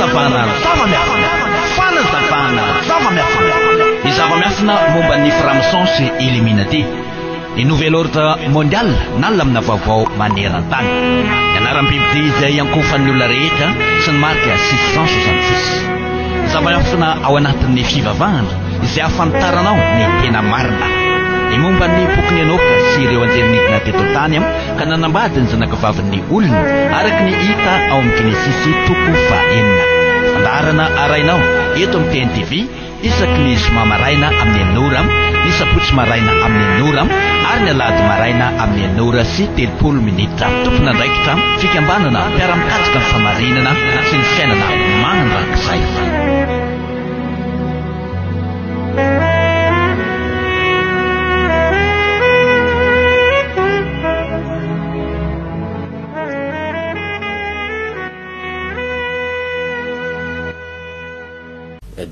Fanazavana zava-miafina. Fanazavana zava-miafina. Ny zava-miafina momba ny franc-maçon sy Illuminati. Ny nouvel ordre mondial na lamina vaovao maneran-tany. Ny anaram-bibidia izay iankohofan'ny olona rehetra sy ny marika 666. Ny zava-miafina ao anatin'ny fivavahana izay ahafantaranao ny tena marina. Ny momba ny bokin'i Enoka sy ireo anjely nidina teto an-tany ka nanambady ny zanakavavin'ny olona, araka ny hita ao amin'ny Genesisy toko fahenina. Fandaharana arahinao eto amin'ny TNTV isaky ny zoma maraina amin'ny enina ora, ny sabotsy maraina amin'ny enina ora ary ny alahady maraina amin'ny enina ora sy 30 minitra. Tompon'andraikitra, fikambanana mpiara-mikatsaka ny famarinana sy ny fiainana mandrakizay.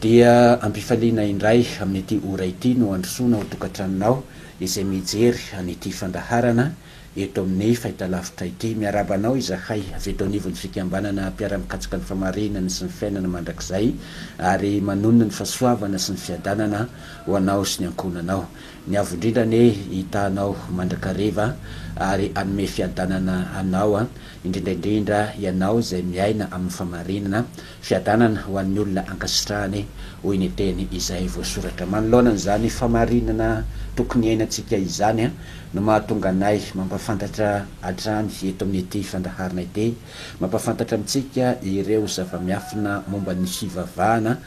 Dia ampifaliana indray amin'ity ora ity no androsoana ao tokantranonao izay mijery an'ity fandaharana eto amin'ny fahitalavitra ity. Miarahaba anao izahay avy eto anivon'ny fikambanana mpiara-mikatsaka ny famarinana sy ny fiainana mandrakizay ary manonona ny fahasoavana sy ny fiadanana ho anao sy ny ankohonanao. Ny Avo Indrindra anie hitaha anao mandrakariva ary hanome fiadanana anao, indrindra indrindra ianao izay miaina amin'ny famarinana. Fiadanana ho an'ny olona ankasitrahany, hoy ny teny izay voasoratra. Manoloana an'izany famarinana tokony hiainantsika izany no mahatonga anay mampahafantatra hatrany eto amin'ity fandaharana ity, mampahafantatra amintsika ireo zava-miafina momba ny fivavahana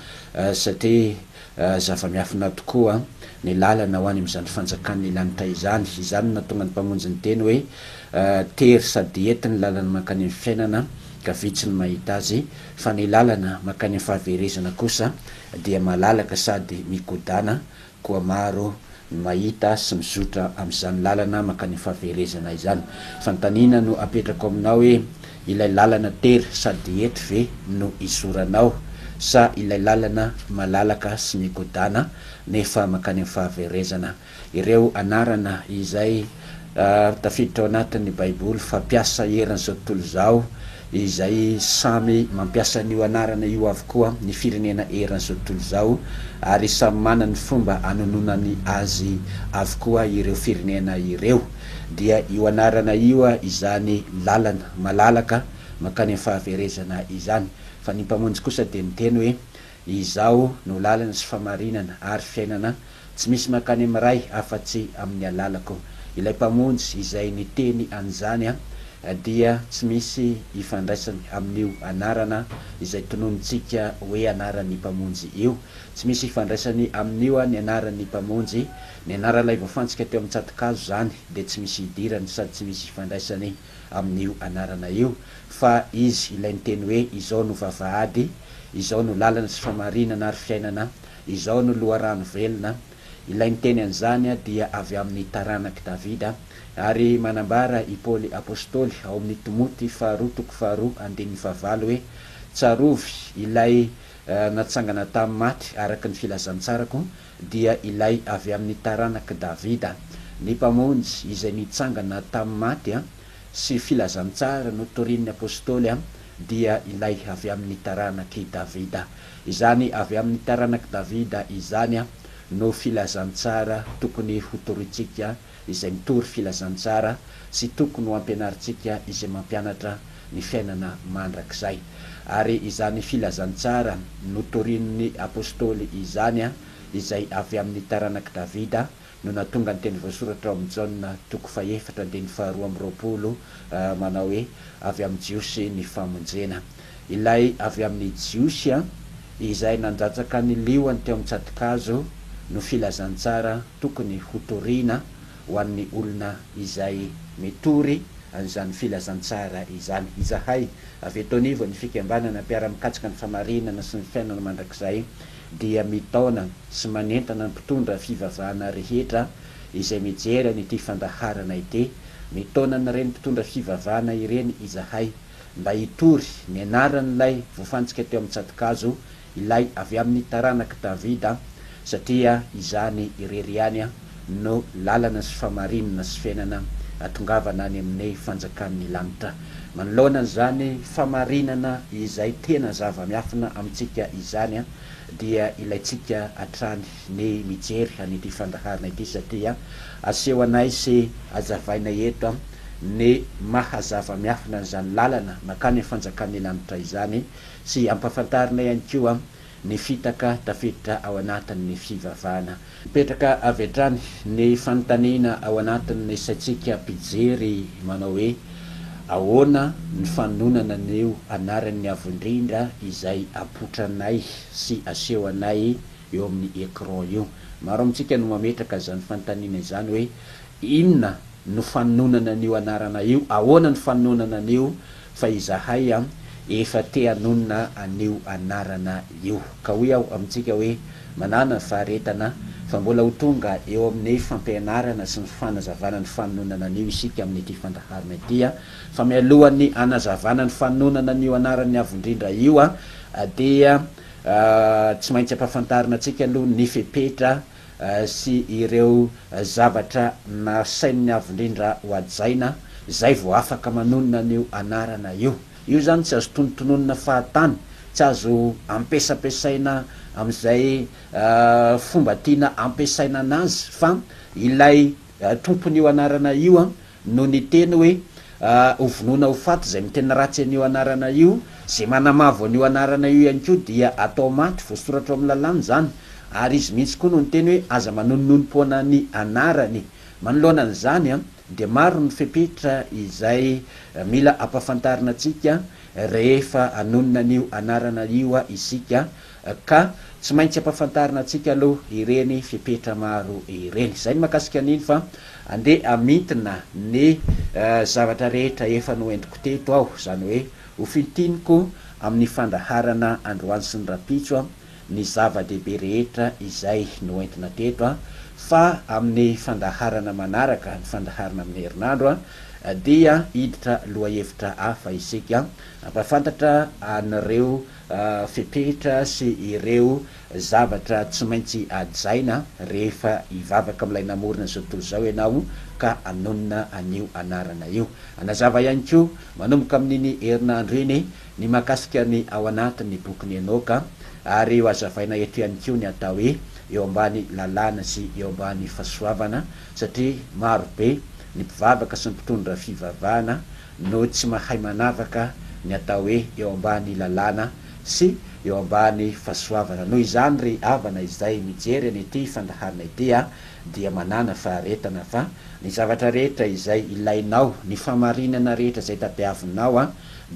satria zava-miafina tokoa ny lalana ho any amin'izany fanjakan'ny lanitra izany. Izany no nahatonga ny Mpamonjy niteny hoe, Tery sady ety ny lalana mankany amin'ny fiainana, ka vitsy ny mahita azy, fa ny lalana mankany amin'ny fahaverezana kosa dia malalaka sady migodàna, koa maro ny mahita sy mizotra amin'izany lalana mankany amin'ny fahaverezana izany. Fanontaniana no apetrako aminao hoe, ilay lalana tery sady ety ve no izoranao sa ilay lalana malalaka sy migodàna nefa mankany amin'ny fahaverezana? Ireo anarana izay tafiditra ao anatin'ny Baiboly fampiasa eran'izao tontolo izao, izay samy mampiasa an'io anarana io avokoa ny firenena eran'izao tontolo izao, ary samy manana ny fomba anononany azy avokoa ireo firenena ireo, dia io anarana io izany lalana malalaka mankany amin'ny fahaverezana izany. Fa ny Mpamonjy kosa dia niteny hoe, Izaho no lalana sy famarinana ary fiainana, Tsy misy mankany amin'ny Ray afa-tsy amin'ny alalako. Ilay Mpamonjy izay niteny an'izany dia tsy misy ifandraisany amin'io anarana izay tononintsika hoe anaran'ny Mpamonjy io. Tsy misy ifandraisany amin'io ny anaran'ny Mpamonjy. Ny anaran'ilay voafantsika teo amin'ny tsato-kazo izany dia tsy misy idirany sady tsy misy ifandraisany amin'io anarana io. Fa Izy ilay niteny hoe izao no vavahady, izao no lalana sy famarinana ary fiainana, Izao no loharano velona. Ilay niteny an'izany dia avy amin'ny taranak'i Davida. Ary manambara i Paoly Apostoly ao amin'ny Timoty faharoa toko faharoa andininy fahavalo hoe, Tsarovy ilay natsangana tamin'ny maty araka ny filazantsarako, dia ilay avy amin'ny taranak'i Davida. Ny Mpamonjy izay nitsangana tamin'ny maty sy filazantsara notorian'ny Apostoly dia ilay avy amin'ny taranak'i Davida. Izany avy amin'ny taranak'i Davida izany no filazantsara tokony hotorintsika izay mitory filazantsara sy tokony ho ampianarintsika izay mampianatra ny fiainana mandrakizay. Ary izany filazantsara notorin'ny Apostoly izany izay avy amin'ny taranak'i Davida no nahatonga ny teny voasoratra ao amin'ny Jaona toko fahefatra andininy faharoa amby roapolo manao hoe, Avy amin'ny Jiosy ny famonjena. Ilay avy amin'ny Jiosy izay nandatsaka ny liohany teo amin'ny tsato-kazo no filazantsara tokony hotorina ho an'ny olona izay mitory an'izany filazantsara izany. Izahay avy eto anivon'ny fikambanana mpiara-mikatsaka ny famarinana sy ny fiainana mandrakizay dia mitaona sy manentana ny mpitondra fivavahana rehetra izay mijery an'ity fandaharana ity. Mitaona an'ireny mpitondra fivavahana ireny izahay mba hitory ny anaran'ilay voafantsika teo amin'ny tsato-kazo, ilay avy amin'ny taranak'i Davida, satria izany irery ihany no lalana sy famarinana sy fiainana. hatongavana any amin'ny fanjakan'ny lanitra. Manoloana an'izany famarinana izay tena zava-miafina amintsika izany dia ilaintsika hatrany ny mijery an'ity fandaharana ity satria aseho anay sy azavaina eto ny maha zava-miafina an'izany lalana makany amin'ny fanjakan'ny lanitra izany sy ampahafantarina ihany koa ny fitaka tafiditra ao anatin'ny fivavahana. Mipetraka avy hatrany ny fanontaniana ao anatin'ny saintsika mpijery manao hoe, Ahoana ny fanononana an'io anaran'ny Avo Indrindra izay apotranay sy aseho anay eo amin'ny écran io? Maro amintsika no mametraka izany fanontaniana izany hoe, Inona no fanononana an'io anarana io, ahoana ny fanononana an'io fa izahay an efa te hanonona an'io anarana io. Ka hoy aho amintsika hoe manàna faharetana fa mbola ho tonga eo amin'ny fampianarana sy ny fanazavana ny fanononana an'io isika amin'ity fandaharana ity an, fa mialohan'ny hanazavana ny fanononana an'io anaran'ny Avo Indrindra io an dia tsy maintsy ampahafantarina antsika aloha ny fepetra sy ireo zavatra nasain'ny Avo Indrindra ho hajaina, izay vao afaka manonona an'io anarana io. Io izany tsy azo tonontononina fahatany, tsy azo ampiasampiasaina amin'izay fomba tiana ampiasaina anazy fa ilay tompon'io anarana io no niteny hoe ho vonoina ho faty izay miteny ratsy an'io anarana io, izay manamavo an'io anarana io ihany koa dia atao maty, voasoratra ao amin'ny lalàna izany, ary izy mihitsy koa no niteny hoe aza manonononom-poana ny anarany. Manoloana an'izany dia maro ny fepetra izay mila ampahafantarina antsika rehefa hanonona an'io anarana io isika Ka tsy maintsy ampafantarina antsika aloha ireny fepetra maro ireny. Izay ny mahakasika an'iny fa andeha hamintina ny zavatra rehetra efa noentiko teto aho, izany hoe ho fintiniko amin'ny fandaharana androany sy ny rahampitso ny zava-dehibe rehetra izay noentina teto fa amin'ny fandaharana manaraka, ny fandaharana amin'ny herinandro dia hiditra lohahevitra hafa isika hampahafantatra an'ireo fepetra sy ireo zavatra tsy maintsy hajaina rehefa hivavaka amin'ilay namorona izao tontolo izao ianao ka hanonona an'io anarana io. Hanazava ihany koa manomboka amin'iny herinandro iny ny mahakasika ny ao anatin'ny bokin'i Enoka ary ho hazavaina eto ihany koa ny atao hoe eo ambany lalàna sy eo ambany fahasoavana satria maro be ny mpivavaka sy ny mpitondra fivavahana no tsy mahay manavaka ny atao hoe eo ambany lalàna sy eo ambany fahasoavana. Noho izany ry havana izay mijery an'ity fandaharana ity a, dia manàna faharetana fa ny zavatra rehetra izay ilainao, ny fahamarinana rehetra izay tadiavinao a,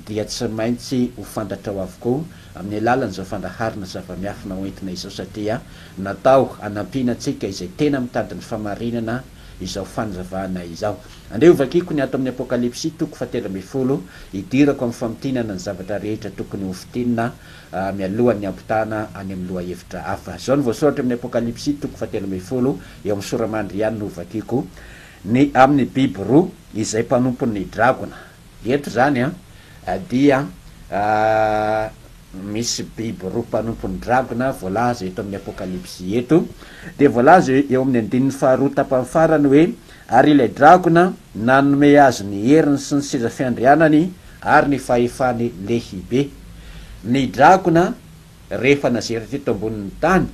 dia tsy maintsy ho fantatrao avokoa amin'ny alalan'izao fandaharana zava-miafina hoentina izao satria natao hanampiana antsika izay tena mitady ny fahamarinana izao fanazavana izao. Andeha hovakiko ny ato amin'ny Apokalypsy toko fahatelo ambin'ny folo, hidirako amin'ny famintinana ny zavatra rehetra tokony hofintinina mialohan'ny hampitana any amin'ny lohahevitra hafa. Izao no voasoratra amin'ny Apokalypsy toko fahatelo ambin'ny folo, eo amin'ny sora-mandry ihany no hovakiko, Ny amin'ny biby roa izay mpanompon'ny dragona. Eto izany dia misy biby roa mpanompon'ny dragona voalaza eto amin'ny Apokalypsy eto. Dia voalaza eo amin'ny andininy faharoa tapany farany hoe, Ary ilay dragona nanome azy ny heriny sy ny seza fiandrianany ary ny fahefany lehibe. Ny dragona rehefa nazera teto ambonin'ny tany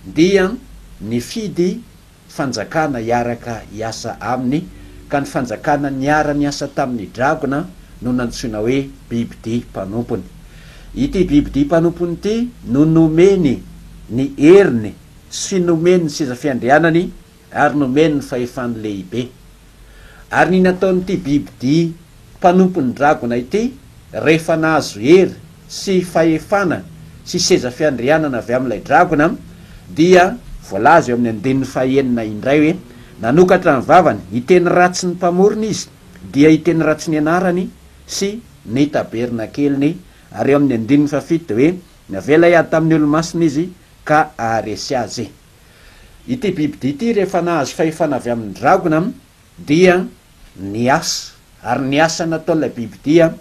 dia nifidy fanjakana hiaraka hiasa aminy, ka ny fanjakana niara-niasa tamin'ny dragona no nantsoina hoe bibidia mpanompony. Ity bibidia mpanompony ity no nomeny ny heriny sy nomeny ny seza fiandrianany ary nomeny ny fahefany lehibe. Ary ny nataon'ity bibidia mpanompon'ny dragona ity, rehefa nahazo hery sy fahefana sy seza fiandrianana avy amin'ilay dragona, dia voalaza eo amin'ny andininy fahenina indray hoe, Nanokatra ny vavany hiteny ratsy ny Mpamorona izy, dia hiteny ratsy ny anarany sy ny tabernakeliny, ary eo amin'ny andininy fahafito dia hoe, Navela hiady tamin'ny olo-masina izy ka haharesy azy. Ity bibidia ity rehefa nahazo fahefana avy amin'ny dragona dia niasa, ary ny asa nataon'ilay bibidia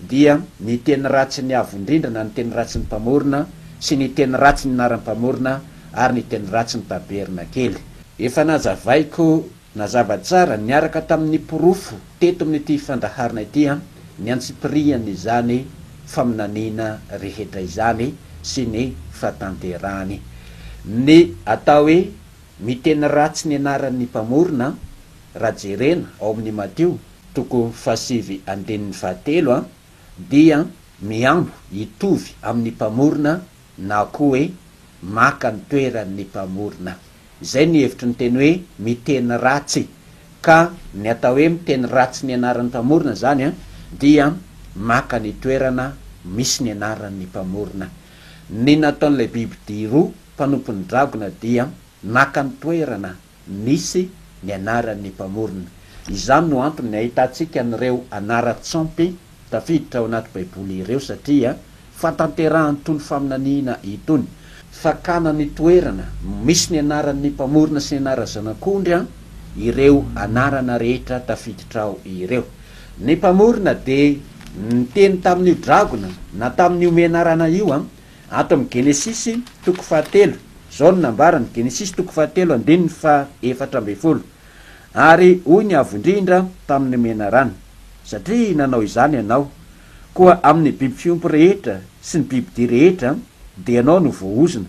dia ny teny ratsy ny Avo Indrindra na ny teny ratsy ny Mpamorona sy ny teny ratsy ny anaran'ny Mpamorona ary ny teny ratsy ny Tabernakely. Efa nazavaiko. Nazava tsara niaraka tamin'ny porofo teto amin'ity fandaharana ity ny antsipirihan'izany faminaniana rehetra izany sy ny fahatanterahany. Ny atao hoe miteny ratsy ny anaran'ny Mpamorona, raha jerena ao amin'ny Matio toko fahasivy andininy fahatelo, dia mihambo hitovy amin'ny Mpamorona na koa hoe maka ny toeran'ny Mpamorona. Izay ny hevitry ny teny hoe miteny ratsy. Ka ny atao hoe miteny ratsy ny anaran'ny Mpamorona izany dia maka ny toerana misy ny anaran'ny Mpamorona. Ny nataon'ilay bibidia roa mpanompon'ny dragona dia naka ny toerana nisy ny anaran'ny Mpamorona. Izany no antony ahitantsika an'ireo anaran-tsampy tafiditra ao anaty Baiboly ireo satria Fahatanterahan'itony faminaniana itony. Fakana ny toerana misy ny anaran'ny Mpamorona sy ny anaran'ny Zanak'ondry an, ireo anarana rehetra tafiditra ao ireo. Ny Mpamorona dia niteny tamin'io dragona na tamin'io menarana io an, ato amin'ny Genesisy toko fahatelo, izao no nambarany, Genesisy toko fahatelo andininy faha 14, Ary hoy ny Avo Indrindra tamin'ny menarana, Satria nanao izany ianao, Koa amin'ny biby fiompy rehetra sy ny bibidia rehetra dia ianao no voaozona,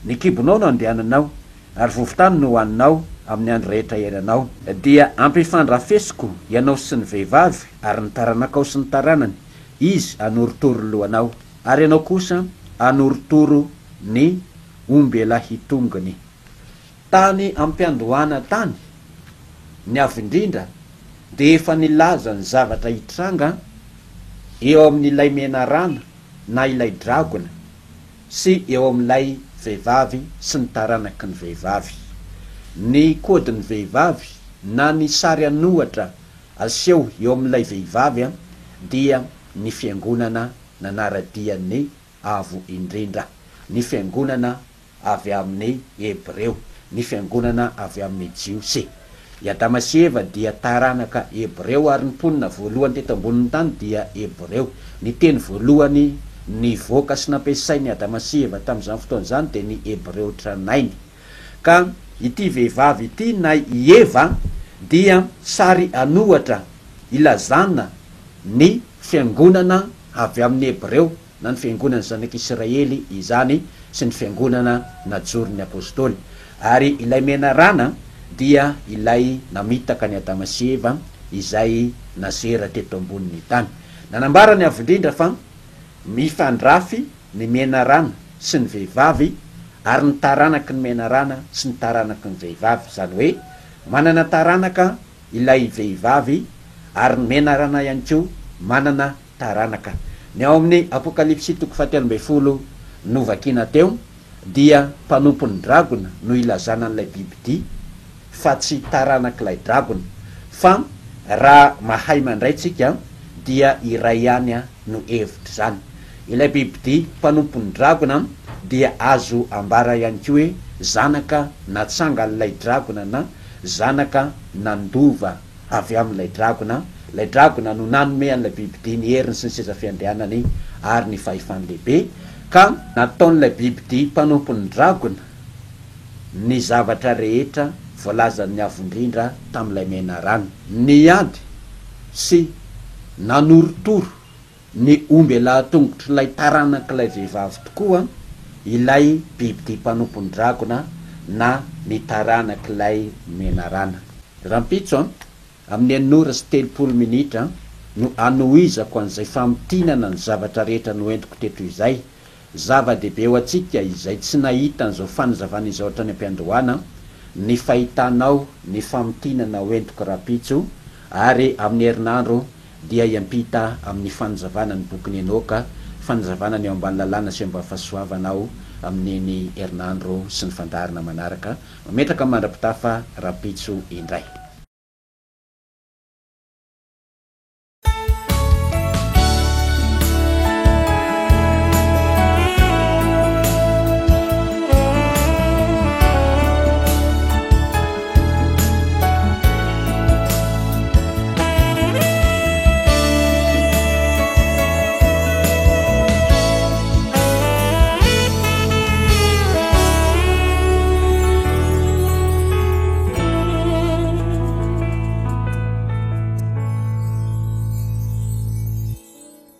ny kibonao no andehananao, ary vovon-tany no hohaninao amin'ny andro rehetra iainanao. Dia hampifandrafesiko ianao sy ny vehivavy ary ny taranakao sy ny taranany, izy hanorotoro ny lohanao, ary ianao kosa hanorotoro ny ombelahitongony. Tany am-piandohana tany, ny Avo Indrindra dia efa nilaza ny zavatra hitranga eo amin'ilay menarana na ilay dragona sy eo amin'ilay vehivavy sy ny taranaky ny vehivavy. Ny kaodin'ny vehivavy na ny sary an'ohatra aseho eo amin'ilay vehivavy dia ny fiangonana nanara-dia ny Avo Indrindra, ny fiangonana avy amin'ny Hebreo, ny fiangonana avy amin'ny Jiosy. I Adama sy Eva dia taranaka Hebreo ary ny mponina voalohany teto ambonin'ny tany dia Hebreo. Ny teny voalohany nivoaka sy nampiasain'i Adama sy Eva tamin'izany fotoana izany dia ny Hebreo tranainy. Ka ity vehivavy ity na i Eva dia sary an'ohatra ilazana ny fiangonana avy amin'ny Hebreo. na ny Fiangonan'ny Zanak'Isiraely izany sy ny Fiangonana najoron'ny Apostoly. Ary ilay menarana dia ilay namitaka an'i Adama sy Eva izay nazera teto ambonin'ny tany. Nanambara ny Avo Indrindra fa mifandrafy ny menarana sy ny vehivavy ary ny taranaky ny menarana sy ny taranaky ny vehivavy, izany hoe manana taranaka ilay vehivavy ary ny menarana ihany koa manana taranaka. Ny ao amin'ny Apokalypsy toko fahatelo ambin'ny folo novakina teo dia mpanompon'ny dragona no ilazana an'ilay bibidia fa tsy taranak'ilay dragona. Fa raha mahay mandray tsika dia iray ihany no hevitr'izany. Ilay bibidia mpanompon'ny dragona dia azo ambara ihany koa hoe zanaka natsangan'ilay dragona na zanaka nandova avy amin'ilay dragona, ilay dragona no nanome an'ilay bibidia ny heriny sy ny seza fiandrianany ary ny fahefany lehibe, ka nataon'ilay bibidia mpanompon'ny dragona ny zavatra rehetra voalazan'ny Avo Indrindra tamin'ilay menarana. Niady sy nanorotoro ny ombelatongotr'ilay taranak'ilay vehivavy tokoa ilay bibidia mpanompon'ny dragona na ny taranak'ilay menarana. Rahampitso an, amin'ny enina ora sy 30 minitra no hanohizako an'izay famintinana ny zavatra rehetra noentiko teto izay. Zava-dehibe ho antsika izay tsy nahita an'izao fanazavana izao hatrany am-piandohana ny fahitanao ny famintinana hoentiko rahampitso ary amin'ny herinandro dia hiampita amin'ny fanazavana ny bokin'i Enoka, fanazavana ny eo ambany lalàna sy eo ambany fahasoavana aho amin'iny herinandro sy ny fandaharana manaraka. Mametraka mandra-pitafa rahampitso indray.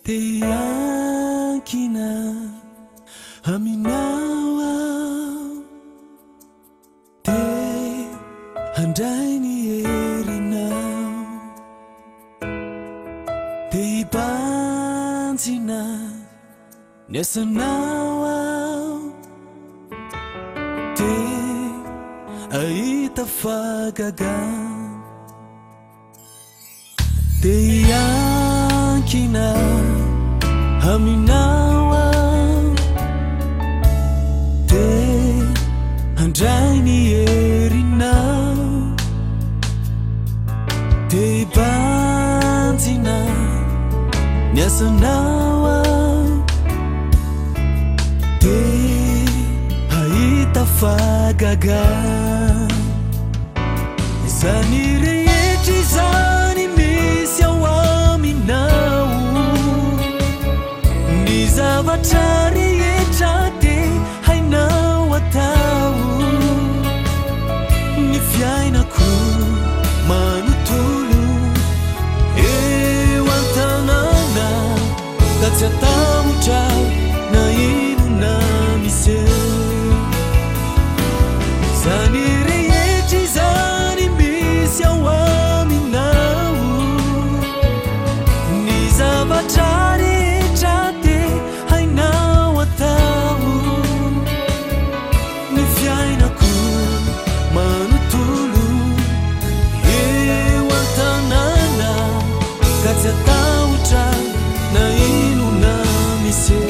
Te hiankina aminao aho Te handray ny herinao Te hibanjina ny asanao aho Te hahita fahagagana Te hiankina aminao aho Te handray ny herinao Te hibanjina ny asanao aho Te hahita fahagagana Izany rehetra izany misy ao aminao Ny zavatra rehetra dia hainao atao Ny fiainako manontolo eo an-tanàna Ka tsy hatahotra na inona miseho Izany rehetra izany misy ao aminao Ny zavatra rehetra dia hainao atao Ny fiainako manontolo eo an-tanàna Ka tsy hatahotra na inona miseho.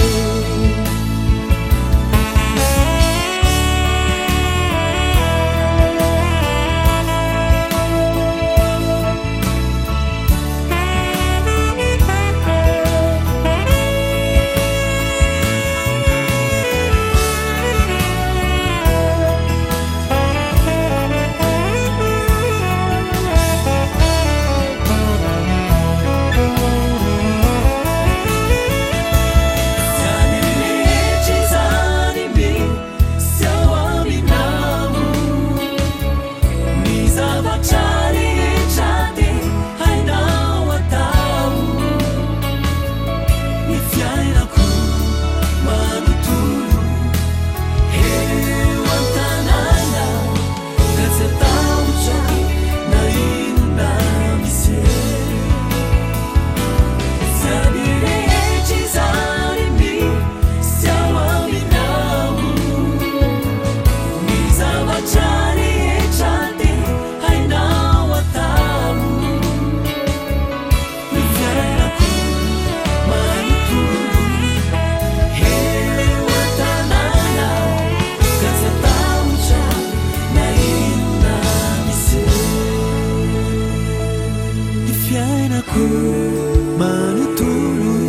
Izany rehetra izany misy ao aminao Ny zavatra rehetra dia hainao atao Ny fiainako manontolo eo an-tanàna Ka tsy hatahotra na inona miseho Izany rehetra izany misy ao aminao Ny zavatra rehetra dia hainao atao Ny fiainako manontolo eo an-tanàna Ka tsy hatahotra na inona miseho Ny fiainako manontolo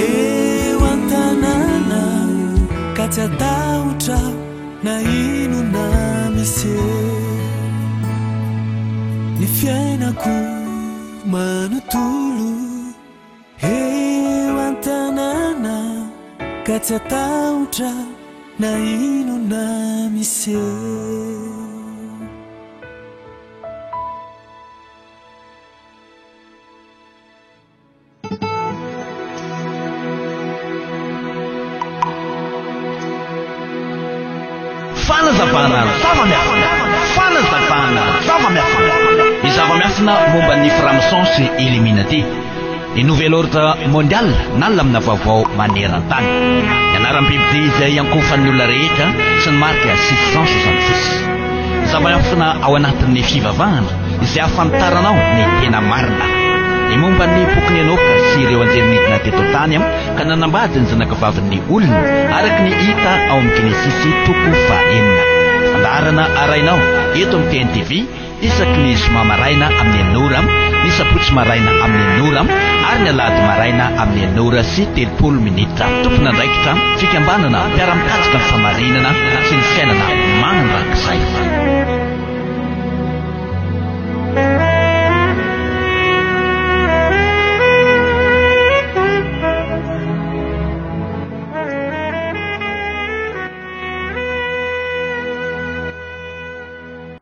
eo an-tanàna Ka tsy hatahotra na inona miseho Ny fiainako manontolo eo an-tanàna Ka tsy hatahotra na inona miseho. Fanazavana zava-miafina. Fanazavana zava-miafina. Ny zava-miafina momba ny franc-maçon sy Illuminati. Ny Nouvel Ordre Mondial na lamina vaovao maneran-tany. Ny anaram-bibidia izay iankohofan'ny olona rehetra sy ny marika 666. Zava-miafina ao anatin'ny fivavahana izay ahafantaranao ny tena marina. Ny momba ny bokin'i Enoka sy ireo anjely nidina teto an-tany ka nanambady ny zanakavavin'ny olona, araka ny hita ao amin'ny Genesisy toko fahenina. Fandaharana arahinao eto amin'ny TNTV isaky ny zoma maraina amin'ny enina ora, ny sabotsy maraina amin'ny enina ora ary ny alahady maraina amin'ny enina ora sy 30 minitra. Tompon'andraikitra, fikambanana mpiara-mikatsaka ny fahamarinana sy ny fiainana mandrakizay.